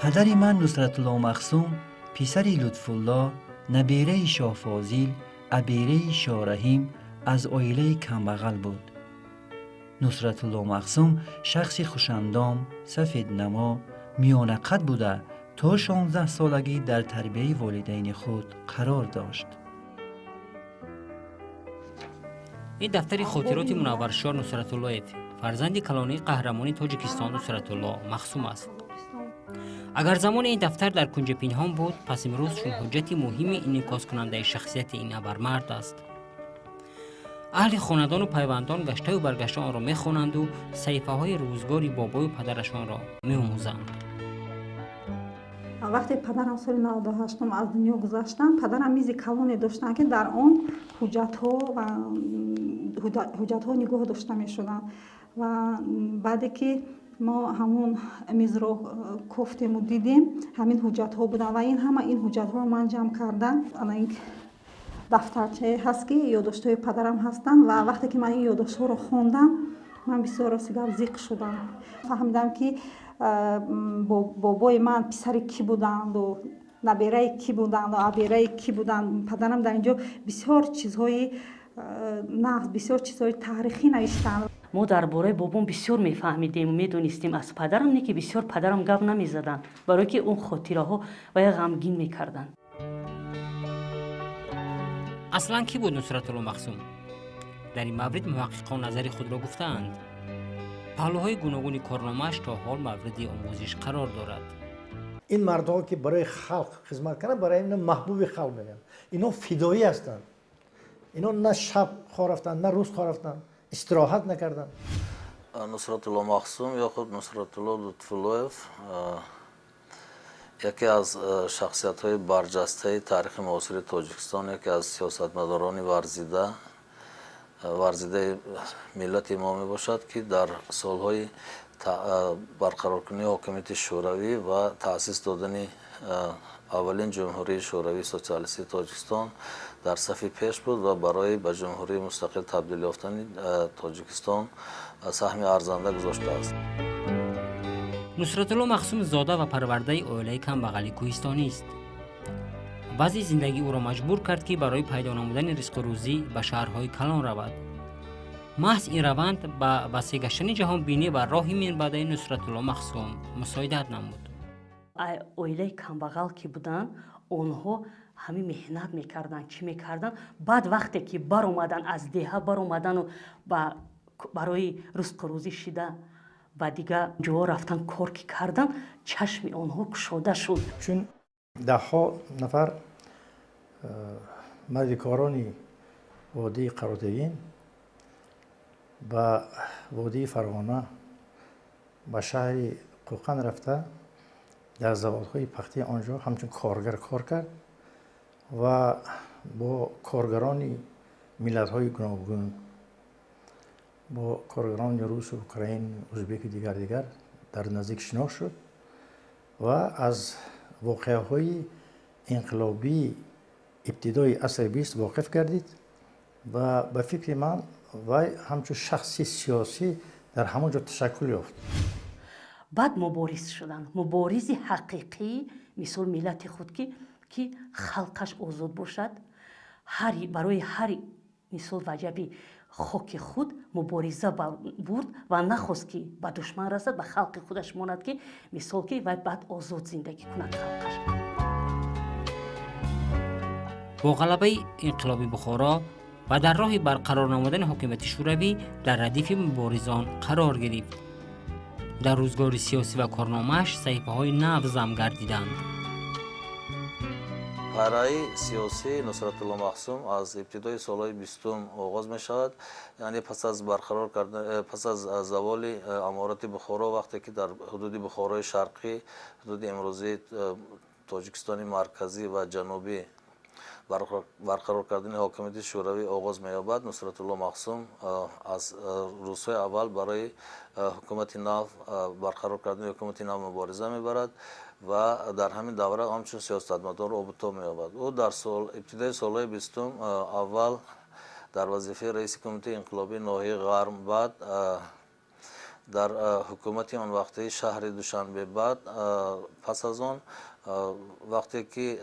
Падари ман Нусратулло Махсум, писари Лутфулло, набераи Шоҳфозил, абераи Шоҳраҳим, аз оилаи камбағал буд. Нусратулло Махсум шахси хушандом, сафеднамо, миёнақад буда, то 16 солагӣ дар тарбияи волидайни худ қарор дошт. Ин дафтари хотироти Мунавваршоҳ Нусратуллоев, фарзанди калонии қаҳрамони Тоҷикистон Нусратулло Махсум аст. Агар замоне ин дафтар дар кунҷи пинҳон буд, пас имрӯз чун ҳуҷҷати муҳими инъикоскунандаи шахсияти ин абармард аст. Аҳли хонадону пайвандон гаштаю баргашта онро мехонанду саҳифаҳои рӯзгори бобою падарашонро меомӯзанд. Вақте падарам соли 98 аз дунё гузаштанд, падарам мизи калоне доштанд, ки дар он ҳуҷҷатҳо ва ҳуҷҷатҳо нигоҳ дошта мешуданд. Ва баъде ки мо ҳамон мизро кофтему дидем, ҳамин ҳуҷҷатҳо буданд ва ин ҳама ин ҳуҷҷатҳоро ман ҷамъ кардам. Ана ин дафтарчае ҳаст, ки ёддоштҳои падарам ҳастанд, ва вақте ки ман ин ёддоштҳоро хондам, ман бисёр рости гап зиқ шудам. Фаҳмидам, ки бобои ман писари кӣ буданду, набераи кӣ буданду, абераи кӣ буданд. Падарам дар ин ҷо бисёр чизҳои нағз, бисёр чизҳои таърихӣ навиштанд. Мо дар бораи бобом бисёр мефаҳмидем, медонистем аз падарам, не ки бисёр падарам гап намезаданд, барое ки он хотираҳо вая ғамгин мекарданд. Аслан кӣ буд Нусратулло Махсум? Дар ин маврид муҳаққиқон назари худро гуфтаанд. Паҳлӯҳои гуногуни корномааш то ҳол мавриди омӯзиш қарор дорад. Ин мардҳо, ки барои халқ хизмат карданд, барои ин маҳбуби халқ мегӯянд. Ино фидоӣ ҳастанд. Ино на шаб хор рафтанд, на рӯз хор рафтанд, истироҳат накарданд. Нусратулло Махсум ё худ Нусратулло Лутфуллоев яке аз шахсиятҳои барҷастаи таърихи муосири Тоҷикистон, яке аз сиёсатмадорони варзидаи миллати мо мебошад, ки дар солҳои барқароркунии ҳокимияти Шӯравӣ ва таъсис додани аввалин Ҷумҳурии Шӯравии Социалистии Тоҷикистон дар сафи пеш буд ва барои ба ҷумҳурии мустақил табдил ёфтани Тоҷикистон саҳми арзанда гузоштааст. Нусратулло Махсум зода ва парвардаи оилаи камбағали кӯҳистонист. Вазъи зиндагӣ ӯро маҷбур кард, ки барои пайдо намудани ризқу рӯзӣ ба шаҳрҳои калон равад. Маҳз ин раванд ба васеъ гаштани ҷаҳонбинӣ ва роҳи минбаъдаи Нусратулло Махсум мусоидат намуд. Оилаи камбағал ки буданд, онҳо ҳамин меҳнат мекарданд, чӣ мекарданд. Баъд вақте ки баромаданд, аз деҳа баромадану барои ризқу рӯзӣ шида ба дигар ҷоҳо рафтан, кор ки карданд, чашми онҳо кушода шуд. Чун даҳҳо нафар мардикорони водии Қаротегин ба водии Фарғона, ба шаҳри Қӯқан рафта, дар заводҳои пахтии он ҷо ҳамчун коргар кор кард ва бо коргарони миллатҳои гуногун, бо коргарони русу, украин, узбеку дигар дигар дар наздик шинос шуд ва аз воқеаҳои инқилобии ибтидои асри бист воқиф гардид ва ба фикри ман вай ҳамчун шахси сиёсӣ дар ҳамон ҷо ташаккул ёфт. Баъд мубориз шуданд, муборизи ҳақиқӣ, мисол миллати худ, ки халқаш озод бошад, барои ҳар мисол ваҷаби хоки худ мубориза бурд ва нахост, ки ба душман расад, ба халқи худаш монад, ки мисол ки вай баъд озод зиндагӣ кунад халқаш. Бо ғалабаи инқилоби Бухоро ва дар роҳи барқарор намудани ҳокимияти Шӯравӣ дар радифи муборизон қарор гирифт. Дар рӯзгори сиёсӣ ва корномааш саҳифаҳои нав зам гардиданд. Пайраи сиёсии Нусратулло Махсум аз ибтидои солҳои бистум оғоз мешавад, яъне пас аз барқарор кардан, пас аз заволи аморати Бухоро, вақте ки дар ҳудуди Бухорои Шарқӣ, ҳудуди имрӯзии Тоҷикистони Марказӣ ва Ҷанубӣ, барқарор кардани ҳокимияти Шӯравӣ оғоз меёбад, Нусратулло Махсум аз рӯзҳои аввал барои ҳукумати нав, барқарор кардани ҳукумати нав мубориза мебарад ва дар ҳамин давра ҳамчун сиёсатмадор обутоб меёбад. Ӯ дар ибтидои солҳои бистум аввал дар вазифаи раиси Кумитаи инқилобии ноҳияи Ғарм, баъд Дар ҳукумати он вақтаи шаҳри Душанбе. Баъд пас аз он вақте ки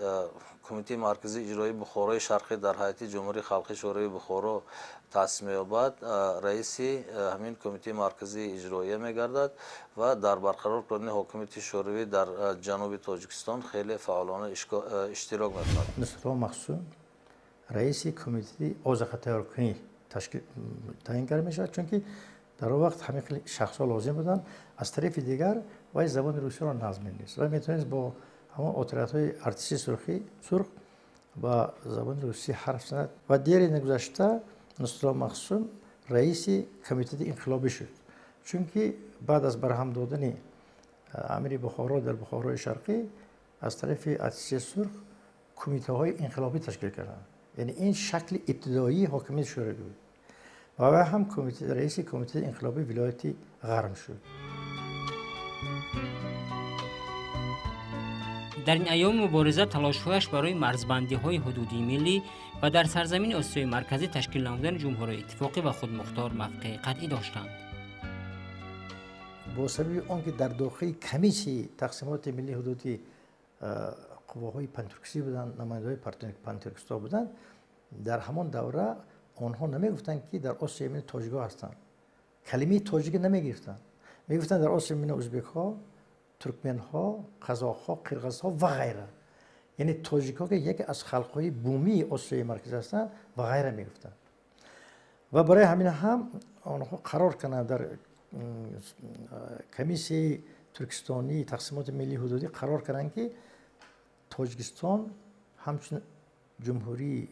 Кумитаи марказии иҷроии Бухорои Шарқӣ дар ҳайати Ҷумҳурии Халқии Шӯравии Бухоро таъсис меёбад, раиси ҳамин Кумитаи марказии иҷроия мегардад ва дар барқарор кардани ҳокимияти шӯравӣ дар ҷануби Тоҷикистон хеле фаъолона иштирок мекунад. Нусратулло Махсум раиси кумитаи озиқатайёркунӣ таъин карда мешавад, чунки дар он вақт ҳамин хел шахсҳо лозим буданд. Аз тарафи дигар вай забони русиро нағз медонист ва метавонист бо ҳамон отрядҳои артиши сурх ба забони русӣ ҳарф занад. Ва дери нагузашта Нусратулло Махсум раиси комитети инқилобӣ шуд, чунки баъд аз барҳам додани амири Бухоро дар Бухорои Шарқӣ аз тарафи артиши сурх кумитаҳои инқилобӣ ташкил карданд. Яъне ин шакли ибтидоии ҳокимияти шӯравӣ буд ва вай ҳам раиси кумитаи инқилобии вилояти Ғарм шуд. Дар ин айёми мубориза талошҳояш барои марзбандиҳои ҳудудии миллӣ ва дар сарзамини Осиёи Марказӣ ташкил намудани ҷумҳуриҳои иттифоқӣ ва худмухтор мавқеи қатъӣ доштанд. Бо сабаби он ки дар дохили комиссияи тақсимоти миллии ҳудудӣ қувваҳои пантюркистӣ буданд, намояндаҳои пантюркистҳо буданд, дар ҳамон давра онҳо намегуфтанд, ки дар Осиёи Миёна тоҷикҳо ҳастанд. Калимаи тоҷикӣ намегирифтанд. Мегуфтанд дар Осиёи Миёна узбекҳо, туркменҳо, қазоқҳо, қирғизҳо ва ғайра. Яъне тоҷикҳо ки яке аз халқҳои бумии Осиёи Марказӣ ҳастанд ва ғайра мегуфтанд. Ва барои ҳамин ҳам онҳо қарор карданд дар комиссияи туркистонии тақсимоти миллии ҳудудӣ қарор карданд, ки Тоҷикистон ҳамчун ҷумҳурии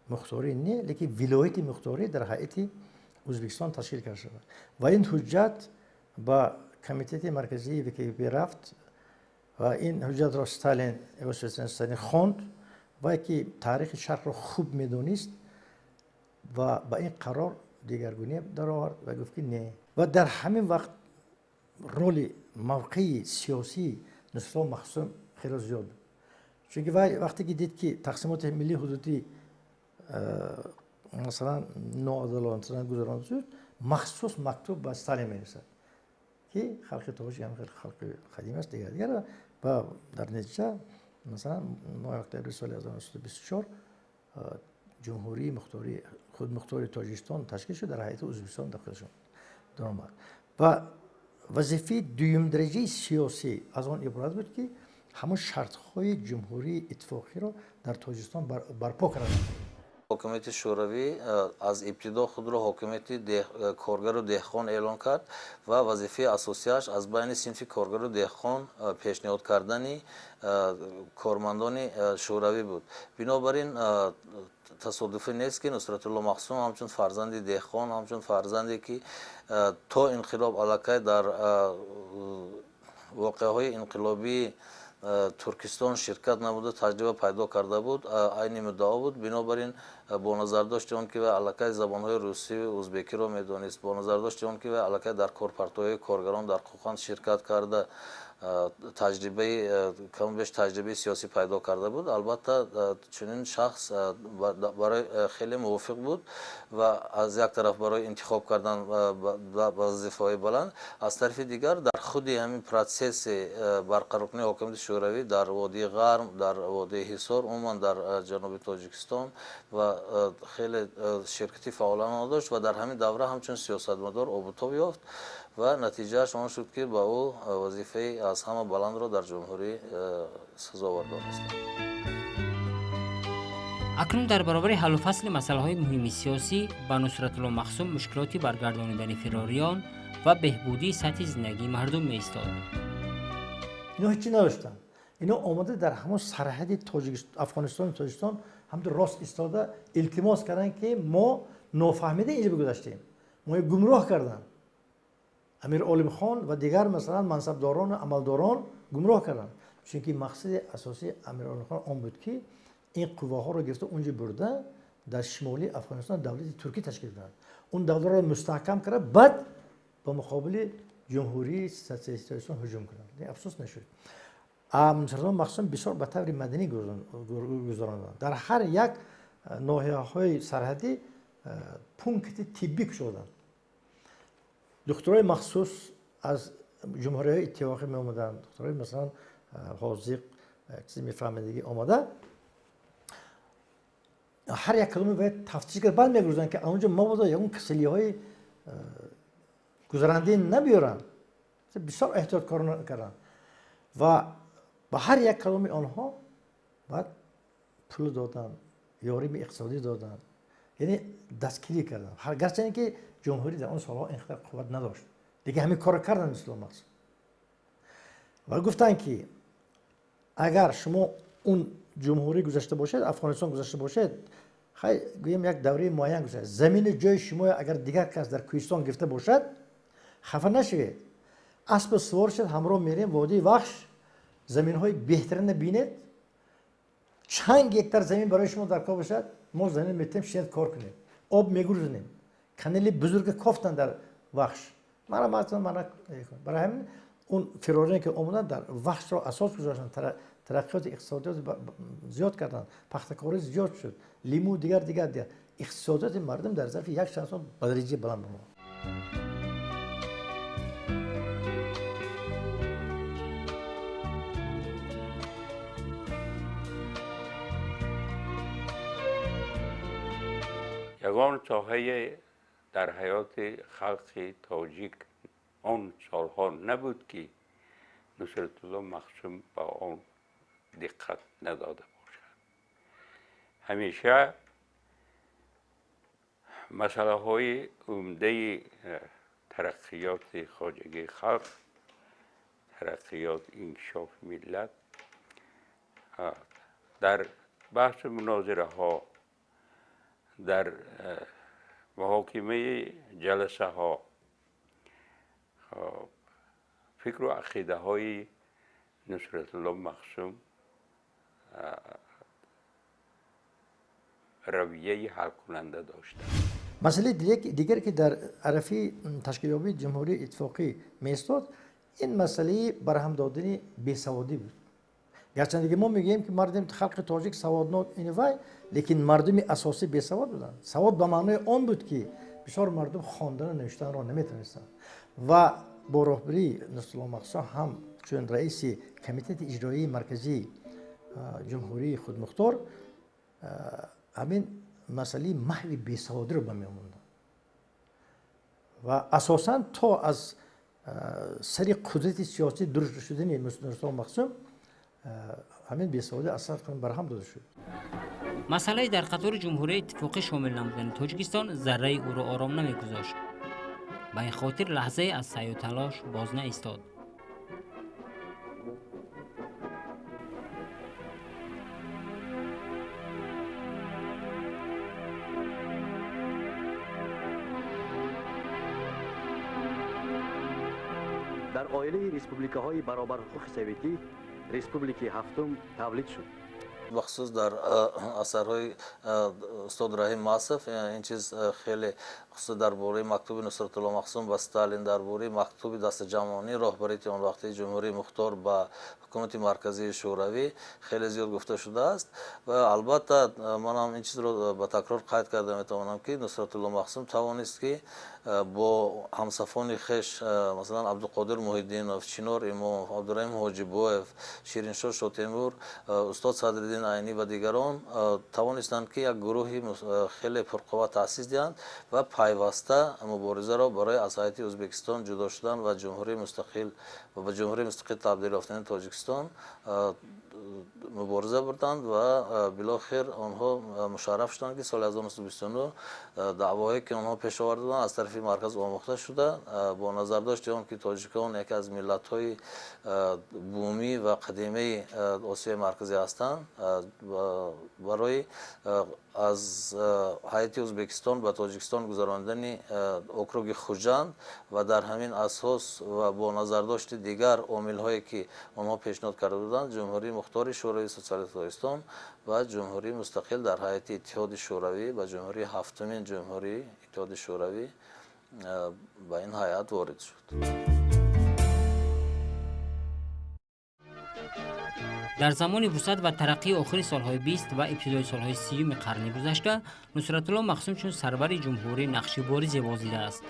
мухторӣ не, лекин вилояти мухторӣ дар ҳайати Ӯзбекистон ташкил карда шавад. Ва ин ҳуҷҷат ба комитети марказии ВКП рафт ва ин ҳуҷҷатро Сталин, Иосиф Сталин хонд ва ки таърихи шарқро хуб медонист ва ба ин қарор дигаргунӣ даровард ва гуфт, ки не. Ва дар ҳамин вақт роли мавқеи сиёсии Нусратулло Махсум хеле зиёд буд, чунки вай вақте ки дид, ки тақсимоти миллии ҳудудӣ масалан ноадолатона гузаронида шуд, махсус мактуб ба Сталин менависад, ки халқи тоҷик ҳам хеле халқи қадим аст, дигар дигар. Ва дар натиҷа масалан моҳи октябри соли 1924 ҷумҳурии мухтории худмухтори Тоҷикистон ташкил шуд, дар ҳайати Ӯзбекистон дохил шуд, даромад. Ва вазифаи дуюмдараҷаи сиёсӣ аз он иборат буд, ки ҳамон шартҳои ҷумҳурии иттифоқиро дар Тоҷикистон барпо карданд. Ҳокимияти шӯравӣ аз ибтидо худро ҳокимияти коргару деҳқон эълон кард ва вазифаи асосияш аз байни синфи коргару деҳқон пешниҳод кардани кормандони шӯравӣ буд. Бинобар ин тасодуфӣ нест, ки Нусратулло Махсум ҳамчун фарзанди деҳқон, ҳамчун фарзанде ки то инқилоб аллакай дар воқеаҳои инқилобии Туркистон ширкат намуда таҷриба пайдо карда буд, айни муддао буд. Бинобар ин бо назардошти он ки вай аллакай забонҳои русию узбекиро медонист, бо назардошти он ки вай аллакай дар корпартоии коргарон дар Қӯқанд ширкат карда таҷрибаи каму беш таҷрибаи сиёсӣ пайдо карда буд, албатта чунин шахс барои хеле мувофиқ буд ва аз як тараф барои интихоб кардан ба вазифаҳои баланд, аз тарафи дигар дар худи ҳамин протсесси барқароркунии ҳокимияти шӯравӣ дар водии Ғарм, дар водии Ҳисор, умуман дар ҷануби Тоҷикистон ва хеле ширкати фаъолона дошт ва дар ҳамин давра ҳамчун сиёсатмадор обутоб ёфт ва натиҷааш он шуд, ки ба ӯ вазифаи аз ҳама баландро дар ҷумҳурӣ сазовор донистанд. Акнун дар баробари ҳаллу фасли масъалаҳои муҳими сиёсӣ ба Нусратулло Махсум мушкилоти баргардонидани фирориён ва беҳбудии сатҳи зиндагии мардум меистод. Ино ҳеҷ чӣ надоштанд. Ино омада дар ҳамон сарҳади Афғонистону Тоҷикистон ҳамтур рост истода илтимос карданд, ки мо нофаҳмида инҷа бигузаштем, мо гумроҳ карданд. Амир Олимхон ва дигар масалан мансабдорону амалдорон гумроҳ карданд, чунки мақсади асосии Амир Олимхон он буд, ки ин қувваҳоро гирифта унҷа бурда дар шимолии Афғонистон давлати туркӣ ташкил кунанд, он давлатро мустаҳкам карда, баъд ба муқобили ҷумҳурии социалистии Тоҷикистон ҳуҷум кунанд. Афсӯс, нашуд. Нусратулло Махсум бисёр ба таври маданӣ гузаронданд. Дар ҳар як ноҳияҳои сарҳадӣ пункти тиббӣ кушоданд, духтурои махсус Аз ҷумҳуриҳои иттифоқӣ меомаданд, духтарҳои масалан ҳозиқ, чизе мефаҳмидагӣ омада, ҳар як каломе бояд тафтиш кард, баъд мегузоранд ки онҷо мабодо ягон касалиҳои гузарандае набиёранд. Бисёр эҳтиёткорона карданд ва ба ҳар як каломи онҳо баъд пул доданд, ёрими иқтисодӣ доданд, яъне дастгирӣ карданд. Гарчанде ки ҷумҳурӣ дар он солҳо ин қадар қувват надошт, дигар ҳамин корро карданд Нусратулло Махсум ва гуфтанд ки агар шумо он ҷумҳурӣ гузашта бошед, Афғонистон гузашта бошед, хай гӯем як давраи муайян гузашта, замини ҷои шумо агар дигар кас дар кӯҳистон гирифта бошад, хафа нашавед, аспа сувор шед, ҳамроҳ мерем водии Вахш, заминҳои беҳтаринро бинед, чанд гектар замин барои шумо дар кор бошад, мо замин метем, шинед кор кунед, об мегурзонем, канали бузурга кофтанд дар Вахш. Мана мана барои ҳамин он фирорине ки омаданд дар Вахшро асос гузоштанд, тараққиёти иқтисодиёт зиёд карданд, пахтакорӣ зиёд шуд, лиму дигар дигар дигар. Иқтисодиёти мардум дар зарфи як чанд сол ба дараҷаи баланд баромад. Ягон соҳае дар ҳаёти халқи тоҷик он солҳо набуд, ки Нусратулло Махсум ба он диққат надода бошад. Ҳамеша масъалаҳои умдаи тараққиёти хоҷагии халқ, тараққиёт, инкишофи миллат дар баҳсу мунозираҳо, дар муҳокимаи ҷаласаҳо фикру ақидаҳои Нусратулло Махсум равияи ҳалкунанда доштанд. Масъалаи дигаре ки дар арафи ташкилёбии ҷумҳурии иттифоқӣ меистод, ин масъалаи барҳам додани бесаводӣ буд. Гарчанде ки мо мегӯем ки мардуми халқи тоҷик саводнок ин вай, лекин мардуми асосӣ бесавод буданд. Савод ба маънои он буд, ки бисёр мардум хондану навиштанро наметавонистанд ва бо роҳбарии Нусратулло Махсум ҳам чун раиси комитети иҷроии марказии ҷумҳурии худмухтор ҳамин масъалаи маҳви бесаводиро ба миён монданд ва асосан то аз сари қудрати сиёсӣ дур шудани Нусратулло Махсум ҳамин бесаводӣ аслан барҳам дода шуд. Масъалаи дар қатори ҷумҳурии иттифоқӣ шомил намудани Тоҷикистон зарраи ӯро ором намегузошт. Ба ин хотир лаҳзае аз саъю талош боз наистод. Дар оилаи республикаҳои баробарҳуқуқи советӣ республики ҳафтум тавлид шуд. Бахусус дар асарҳои устод Раҳим Масов ин чиз хеле, хусусан дар бораи мактуби Нусратулло Махсум ба Сталин, дар бораи мактуби дастаҷамъонии роҳбарияти он вақтии ҷумҳурии мухтор ба ҳукумати марказии шӯравӣ хеле зиёд гуфта шудааст. Ва албатта манам ин чизро ба такрор қайд карда метавонам, ки Нусратулло Махсум тавонист, ки бо ҳамсафони хеш, масалан Абдуқодир Муҳиддинов, Чинор Имомов, Абдураҳим Ҳоҷибоев, Шириншоҳ Шотемур, устод Садриддин Айнӣ ва дигарон тавонистанд, ки як гурӯҳи хеле пурқувват таъсис диҳанд ва пайваста муборизаро барои аз ҳайати Ӯзбекистон ҷудо шудан ва ҷумҳурии мустақил ва ба ҷумҳурии мустақил табдил ёфтани Тоҷикистон мубориза бурданд ва билохир онҳо мушарраф шуданд, ки соли 1929 даъвоҳое ки онҳо пеш оварда буданд аз тарафи марказ омӯхта шуда, бо назардошти он ки тоҷикон яке аз миллатҳои бумӣ ва қадимаи Осиёи Марказӣ ҳастанд, барои аз ҳайати Ӯзбекистон ба Тоҷикистон гузарондани округи Хуҷанд ва дар ҳамин асос ва бо назардошти дигар омилҳое ки онҳо пешниҳод карда буданд, Ҷумҳурии Мухтори Шӯравии Сотсиалистии Тоҷикистон ва Ҷумҳурии Мустақил дар ҳайати Иттиҳоди Шӯравӣ ба Ҷумҳурии ҳафтумин Ҷумҳурии Иттиҳоди Шӯравӣ ба ин ҳайат ворид шуд. Дар замони вусъат ва тараққии охири солҳои 20 ва ибтидои солҳои 30 қарни гузашта Нусратулло Махсум чун сарвари ҷумҳурӣ нақши боризе возидааст.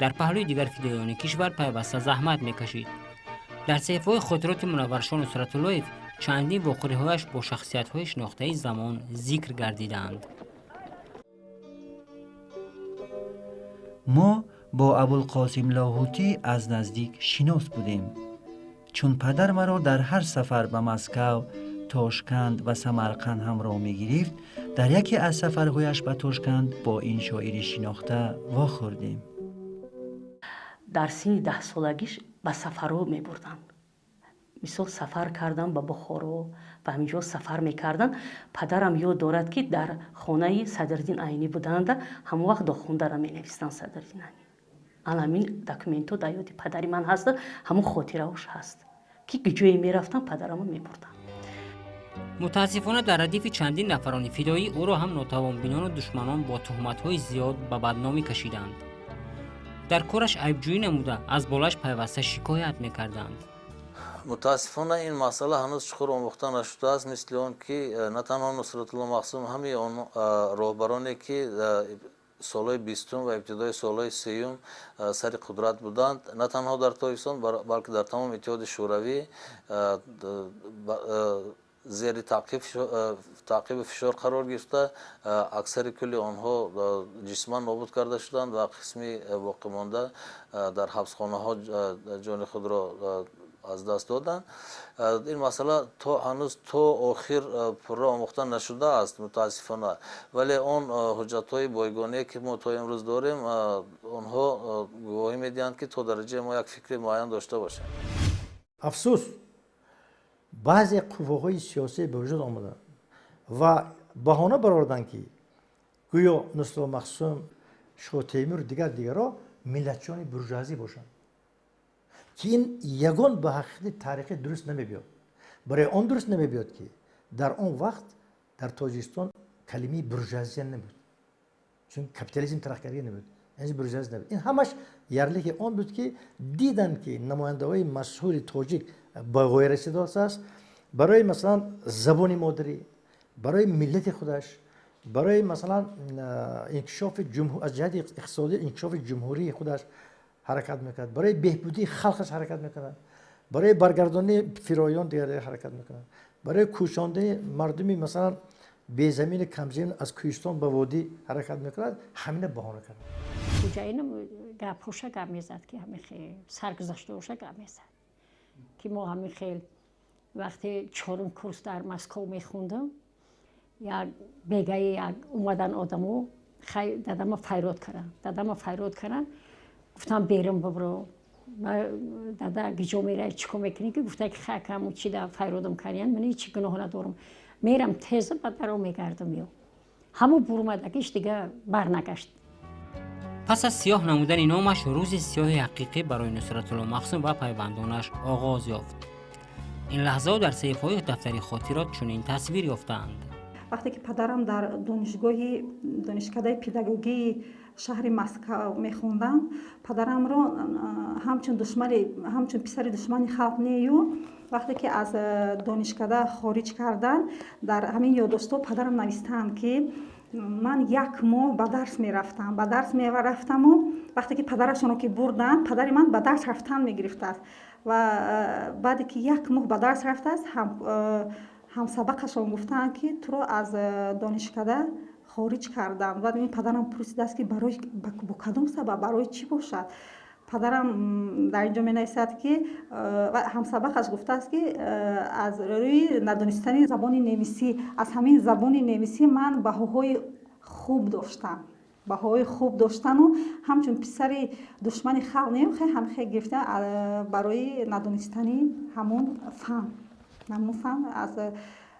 Дар паҳлӯи дигар фидоиёни кишвар пайваста заҳмат мекашид. Дар саҳифаҳои хотироти Мунавваршоҳ Нусратуллоев чандин вохӯриҳояш бо шахсиятҳои шинохтаи замон зикр гардидаанд. Мо бо Абулқосим Лоҳутӣ аз наздик шинос будем, чун падар маро дар ҳар сафар ба Москав, Тошканд ва Самарқанд ҳамроҳ мегирифт. Дар яке аз сафарҳояш ба Тошканд бо ин шоири шинохта вохӯрдем. Дар синни 10-солагиш ба сафарҳо мебурданд. Мисол, сафар кардан ба Бухоро ва ҳаминҷо сафар мекарданд. Падарам ёд дорад, ки дар хонаи Садриддин Айнӣ буданда, ҳамон вақт дохундара менавистанд Садриддин Айнӣ. Ана ҳамин документҳо дар ёди падари ман ҳаст, ҳамон хотираҳош ҳаст, ки ҷое мерафтам, падарамро мебурдам. Мутаассифона, дар радифи чандин нафарони фидоӣ ӯро ҳам нотавонбинону душманон бо туҳматҳои зиёд ба бадномӣ кашиданд. Дар кораш айбҷӯӣ намуда, аз болаш пайваста шикоят мекарданд. Мутаассифона, ин масъала ҳанӯз чуқур омӯхта нашудааст, мисли он ки на танҳо Нусратулло Махсум, ҳамаи он роҳбароне, ки солҳои 20-ум ва ибтидои солҳои 30-юм сари қудрат буданд, на танҳо дар Тоҷикистон, балки дар тамоми Иттиҳоди Шӯравӣ зери таъқибу фишор қарор гирифта, аксари кулли онҳо ҷисман нобуд карда шуданд ва қисми боқимонда дар ҳабсхонаҳо ҷони худро аз даст доданд. Ин масъала то ҳанӯз то охир пурра омӯхта нашудааст, мутаассифона, вале он ҳуҷҷатҳои бойгоние, ки мо то имрӯз дорем, онҳо гувоҳӣ медиҳанд, ки то дараҷаи мо як фикри муайян дошта бошем. Афсӯс, баъзе қувваҳои сиёсӣ ба вуҷуд омаданд ва баҳона бароварданд, ки гӯё Нусрулло Махсум, Шоҳтемур, дигар дигарро миллатчиёни буржуазӣ бошанд, ки ин ягон ба ҳақиқати таърихӣ дуруст намебиёд. Барои он дуруст намебиёд, ки дар он вақт дар Тоҷикистон калимаи буржуазия набуд, чун капитализм тараққикарда набуд, буржуазия набуд. Ин ҳамаш ярлики он буд, ки диданд, ки намояндаҳои машҳури тоҷик ба ғоя расидааст, барои, масалан, забони модарӣ, барои миллати худаш, барои, масалан, инкишофи аз ҷиҳати иқтисодӣ инкишофи ҷумҳурии худаш ҳаракат мекунад, барои беҳбудии халқаш ҳаракат мекунад, барои баргардонии фироён дигар ҳаракат мекунад, барои кӯчондани мардуми, масалан, безамини камзамин аз кӯҳистон ба водӣ ҳаракат мекунад. Ҳамина баҳона кард. Хуҷаинам гапҳоша гап мезад, ки ҳамин хел саргузаштаоша гап мезад, ки мо ҳамин хел вақте чорум курс дар Москов мехондам, як бегаи як омадан одамо, хай, дадама файрод карданд, дадама файрод карданд, гуфтам: «Берун бибро, дада, гиҷо мераи, чӣ кор мекунӣ?» Ки гуфта, ки хай, каму чи да файродам кардиян, ман ҳеҷ гуноҳ надорам, мерам теза, ба даро мегардам. Ё ҳамо бурмадагиш дига барнагашт. Пас аз сиёҳ намудани номаш, рӯзи сиёҳи ҳақиқӣ барои Нусратулло Махсум ва пайвандонаш оғоз ёфт. Ин лаҳзаҳо дар саҳифаҳои дафтари хотирот чунин тасвир ёфтаанд. Вақте ки падарам дар донишгоҳи донишкадаи педагогии шаҳри Москав мехондам, падарамро ҳамчун душмани, ҳамчун писари душмани халқ нею, вақте ки аз донишкада хориҷ карданд, дар ҳамин ёддоштҳо падарам навистаанд, ки ман як моҳ ба дарс мерафтам, ба дарс мерафтаму вақте ки падарашонро ки бурданд, падари ман ба дарс рафтан мегирифтааст ва баъде ки як моҳ ба дарс рафтааст, ҳамсабақашон гуфтаанд, ки туро аз донишкада хориҷ кардам. Баъд ин падарам пурсидааст, ки барои бо кадом сабаб, барои чӣ бошад. Падарам дар ин ҷо менависад, ки ҳамсабақаш гуфтааст, ки аз рӯи надонистани забони немисӣ. Аз ҳамин забони немисӣ ман баҳоҳои хуб доштам, баҳоҳои хуб доштану ҳамчун писари душмани халқ не, ҳам хел гирифта барои надонистани ҳамон фан аз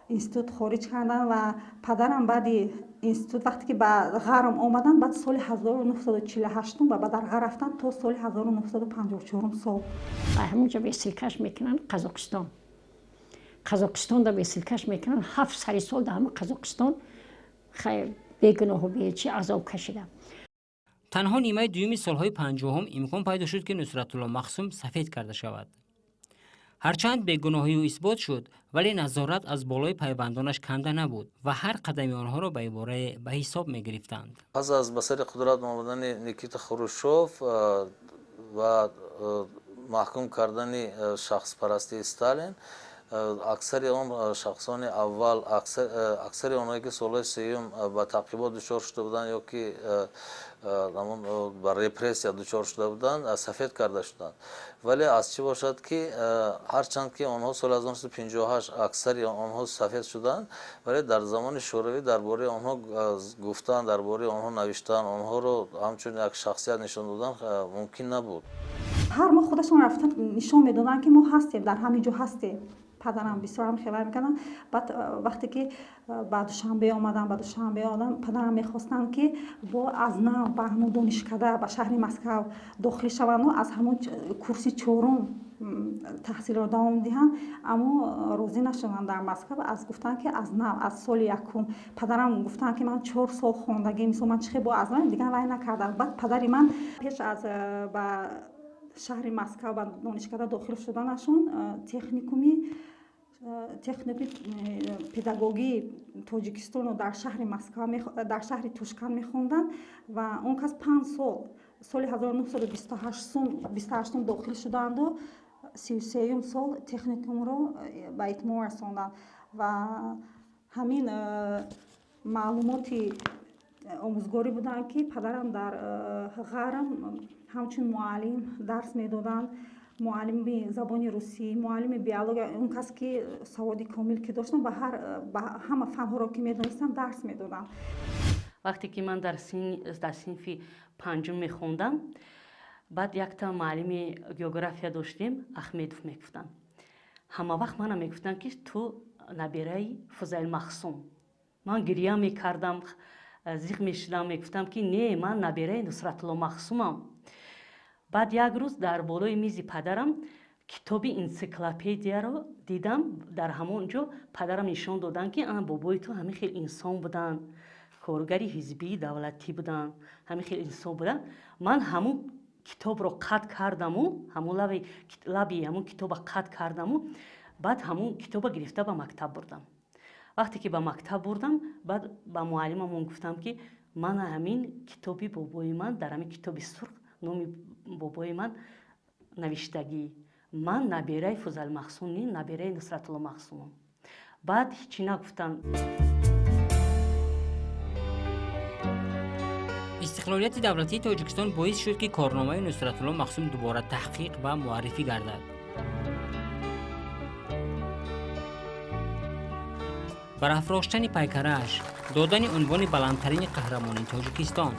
институт хориҷ кардан. Ва падарам баъди институт, вақте ки ба Ғарм омаданд, баъд соли 1948 ба Бадарға рафтанд то соли 1954 сол. Ҳамонҷо весилкаш мекунанд Қазоқистон. Қазоқистонда весилкаш мекунанд. 7 сари сол да ҳамон Қазоқистон бегуноҳу бечи азоб кашидам. Танҳо нимаи дуюми солҳои 50-ум имкон пайдо шуд, ки Нусратулло Махсум сафед карда шавад. Ҳарчанд бегуноҳии ӯ исбот шуд, вале назорат аз болои пайвандонаш канда набуд ва ҳар қадами онҳоро ба иборае ба ҳисоб мегирифтанд. Пас аз ба сари қудрат омадани Никита Хрущев ва маҳкум кардани шахспарастии Сталин, аксари он шахсони аввал, аксари онҳое ки солҳои сеюм ба таъқибот дучор шуда буданд ё ки ба репрессия дучор шуда буданд, сафед карда шуданд. Вале аз чӣ бошад ки ҳарчанд ки онҳо соли 1958 аксари онҳо сафед шуданд, вале дар замони шӯравӣ дар бораи онҳо гуфтан, дар бораи онҳо навиштан, онҳоро ҳамчун як шахсият нишон додан мумкин набуд. Ҳар моҳ худашон рафтан нишон медоданд, ки мо ҳастем, дар ҳамин ҷо ҳастем. Падарам бисёрам хелай мекарданд. Баъд вақте ки ба Душанбе омадам, падарам мехостанд, ки бо аз нав ба ҳамон донишкада ба шаҳри Москав дохил шаванду аз ҳамон курси чорум таҳсилро давом диҳанд, аммо розӣ нашуданд дар Москав. Аз гуфтанд, ки аз нав аз соли якум. Падарам гуфтанд, ки ман 4 сол хондагӣ, мисол ман чӣ хел бо аз нав дигар вай накардам. Баъд падари ман пеш аз ба шаҳри Москав ба донишкада дохил шуданашон техникуми педагогии Тоҷикистонро дар шаҳри Москав, дар шаҳри Тошканд мехонданд ва он кас 5 сол, соли 1928 дохил шуданду 33 сол техникумро ба итмом расонданд. Ва ҳамин маълумоти омӯзгорӣ буданд, ки падарам дар Ғарм ҳамчун муаллим дарс медоданд, муаллими забони русӣ, муаллими биология. Он кас ки саводи комил ки доштанд, ба ҳама фанҳоро ки медонистанд, дарс медоданд. Вақте ки ман дар синфи панҷум мехондам, баъд якта муаллими география доштем, Ахмедов мегуфтанд. Ҳама вақт мана мегуфтанд, ки ту набираи Фузайл Махсум. Ман гиря мекардам, зиқ мешудам, мегуфтам, ки не, ман набираи Нусратулло Махсумам. Баъд як рӯз дар болои мизи падарам китоби энсиклопедияро дидам. Дар ҳамон ҷо падарам нишон доданд, ки ан бобои ту ҳамин хел инсон буданд, коргари ҳизбии давлатӣ буданд, ҳамин хел инсон буданд. Ман ҳамун китобро қатъ кардаму ҳамун лаби ҳамун китоба қатъ кардаму баъд ҳамун китоба гирифта ба мактаб бурдам. Вақте ки ба мактаб бурдам, баъд ба муаллимамон гуфтам, ки ман ҳамин китоби бобои ман, дар ҳамин китоби сурх номи бобои ман навиштагӣ, ман набираи Фузайл Махсум не, набираи Нусратулло Махсумам. Баъд ҳечи нагуфтанд. Истиқлолияти давлатии Тоҷикистон боис шуд, ки корномаи Нусратулло Махсум дубора таҳқиқ ва муаррифӣ гардад. Барафроштани пайкарааш, додани унвони баландтарини қаҳрамонии Тоҷикистон,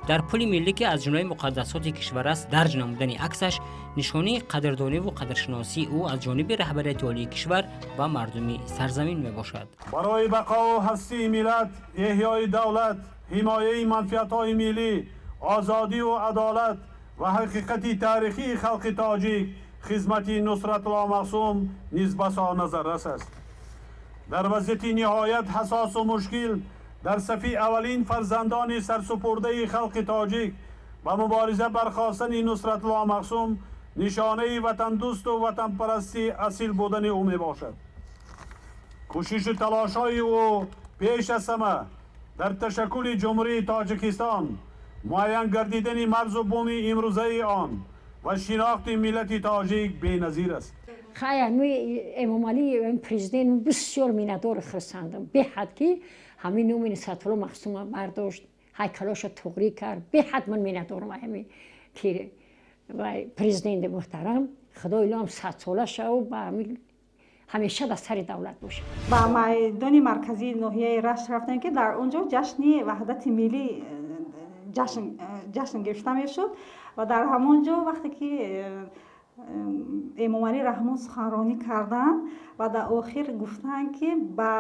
дар пули миллӣ, ки аз ҷумлаи муқаддасоти кишвар аст, дарҷ намудани аксаш нишонаи қадрдониву қадршиносии ӯ аз ҷониби раҳбарияти олии кишвар ва мардуми сарзамин мебошад. Барои бақову ҳастии миллат, эҳёи давлат, ҳимояи манфиатҳои миллӣ, озодиву адолат ва ҳақиқати таърихии халқи тоҷик хизмати Нусратулло Махсум низ басо назаррас аст. Дар вазъияти ниҳоят ҳассосу мушкил дар сафи аввалин фарзандони сарсупурдаи халқи тоҷик ба мубориза бархостани Нусратулло Махсум нишонаи ватандӯсту ватанпарастии асил будани ӯ мебошад. Кӯшишу талошҳои ӯ пеш аз ҳама дар ташаккули Ҷумҳурии Тоҷикистон, муайян гардидани марзу буми имрӯзаи он ва шинохти миллати тоҷик беназир аст. Хай, Эмомалӣ президент бисёр миннатдори хурсандам, беҳад ки ҳамин номи Нусратулло Махсума бардошт, ҳайкалоша туғрӣ кард. Беҳад ман миннатдорам ҳамин ки президенти муҳтарам. Худои илоҳам садсола шаву ба ҳамеша дар сари давлат бошад. Ба майдони марказии ноҳияи Рашт рафтем, ки дар он ҷо ҷашни ваҳдати миллӣ ҷашн гирифта мешуд ва дар ҳамон ҷо вақте ки Эмомалӣ Раҳмон суханронӣ карданд ва дар охир гуфтанд, ки ба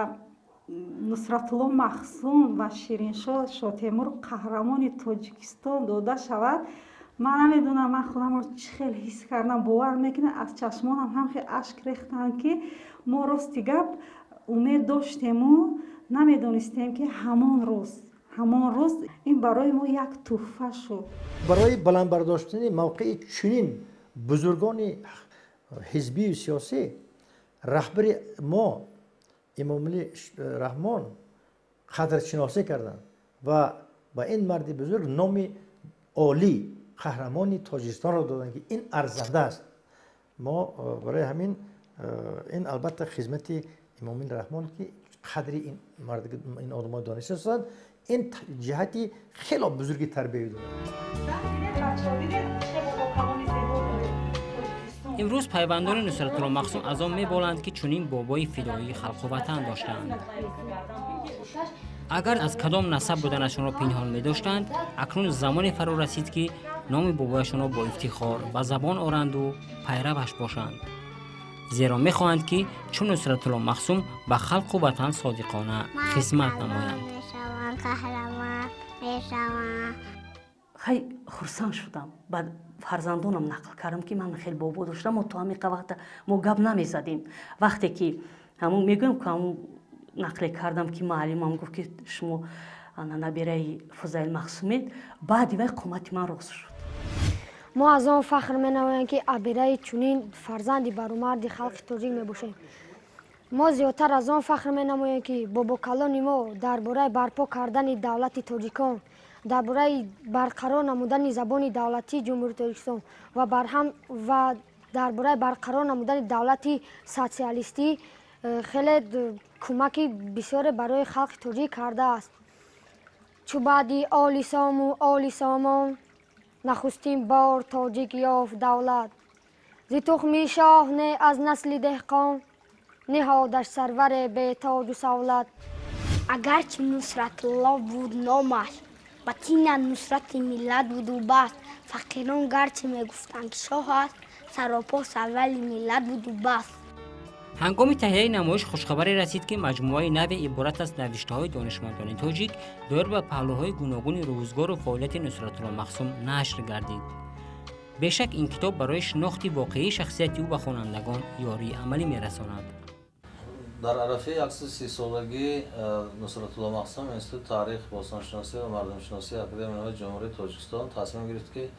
Нусратулло Махсум ва Шириншоҳ Шотемур қаҳрамони Тоҷикистон дода шавад, ман намедонам, ман худамро чӣ хел ҳис кардам, бовар мекунед, аз чашмонам ҳам хел ашк рехтанд, ки мо рости гап умед доштему намедонистем, ки ҳамон рӯз ин барои мо як тӯҳфа шуд. Барои баланд бардоштани мавқеи чунин бузургони ҳизбию сиёсӣ раҳбари мо Эмомалӣ Раҳмон қадршиносӣ карданд ва ба ин марди бузург номи олӣ қаҳрамони Тоҷикистонро доданд, ки ин арзанда аст. Мо барои ҳамин ин албатта хизмати Эмомалӣ Раҳмон, ки қадри ин мард, ин одамои дониста ҳастанд, ин ҷиҳати хело бузурги тарбиявӣ дорад. Имрӯз пайвандони Нусратулло Махсум аз он меболанд, ки чунин бобои фидоии халқу ватан доштаанд. Агар аз кадом насаб буданашонро пинҳон медоштанд, акнун замоне фаро расид, ки номи бобояшонро бо ифтихор ба забон оранду пайраваш бошанд, зеро мехоҳанд, ки чун Нусратулло Махсум ба халқу ватан содиқона хизмат намоянд. Хай, хурсанд шудам. Баъд фарзандонам нақл кардам, ки ман хеле бобо доштам. Мо то ҳамин вақта мо гап намезадем. Вақте ки ҳамун мегӯям, ки ҳамун нақле кардам, ки муаллимам гуфт, ки шумо набираи Фузайл Махсумед, баъди вай қомати ман рост шуд. Мо аз он фахр менамоем, ки абираи чунин фарзанди баромарди халқи тоҷик мебошем. Мо зиёдтар аз он фахр менамоем, ки бобокалони мо дар бораи барпо кардани давлати тоҷикон, дар бораи барқарор намудани забони давлатии Ҷумҳурии Тоҷикистон ва барҳам ва дар бораи барқарор намудани давлати социалистӣ хеле кӯмаки бисёре барои халқи тоҷик кардааст. Чу баъди оли сому оли сомон нахустин бор тоҷик ёфт давлат, зи тухми шоҳ не аз насли деҳқон ниҳодаш сарваре бетоҷу савлат. Агарчи Нусратулло буд номаш, ба тина нусрати миллат буду бас. Фақирон гарчи мегуфтанд, ки шоҳ аст, саропо сарвари миллат буду бас. Ҳангоми таҳияи намоиш хушхабаре расид, ки маҷмӯаи наве иборат аз навиштаҳои донишмандони тоҷик доир ба паҳлӯҳои гуногуни рӯзгору фаъолияти Нусратулло Махсум нашр гардид. Бешак, ин китоб барои шинохти воқеии шахсияти ӯ ба хонандагон ёрии амалӣ мерасонад. Дар арафаи 130-солагии Нусратулло Махсум Институти таърих, бостоншиносӣ ва мардумшиносии Академияи илмҳои Ҷумҳурии Тоҷикистон тасмим гирифт, ки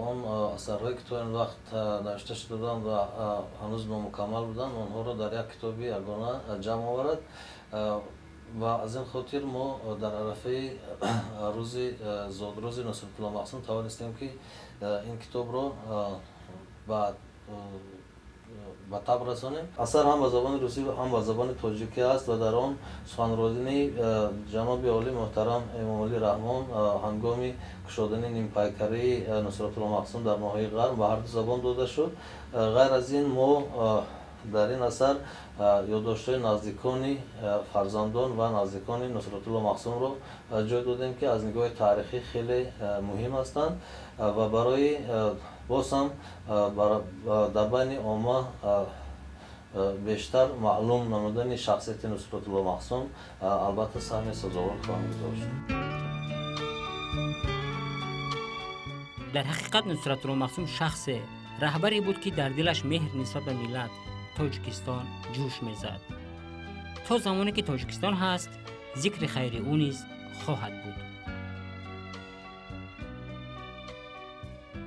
он асарҳое, ки то ин вақт навишта шуда буданд ва ҳанӯз номукаммал буданд, онҳоро дар як китоби ягона ҷамъ оварад. Ва аз ин хотир мо дар арафаи рӯзи зодрӯзи Нусратулло Махсум тавонистем, ки ин китобро ба таб расонем. Асар ҳам ба забони русӣ, ҳам ба забони тоҷикӣ аст ва дар он суханронии ҷаноби олӣ муҳтарам Эмомалӣ Раҳмон ҳангоми кушодани нимпайкарии Нусратулло Махсум дар ноҳияи Ғарб ба ҳар ду забон дода шуд. Ғайр аз ин, мо дар ин асар ёддоштҳои наздикони фарзандон ва наздикони Нусратулло Махсумро ҷой додем, ки аз нигоҳи таърихӣ хеле муҳим ҳастанд ва барои боз ҳам дар байни омма бештар маълум намудани шахсияти Нусратулло Махсум албатта саҳми сазовор хоҳанд гузошт. Дар ҳақиқат, Нусратулло Махсум шахсе, раҳбаре буд, ки дар дилаш меҳр нисбат ба миллат, Тоҷикистон ҷӯш мезад. То замоне ки Тоҷикистон ҳаст, зикри хайри ӯ низ хоҳад буд.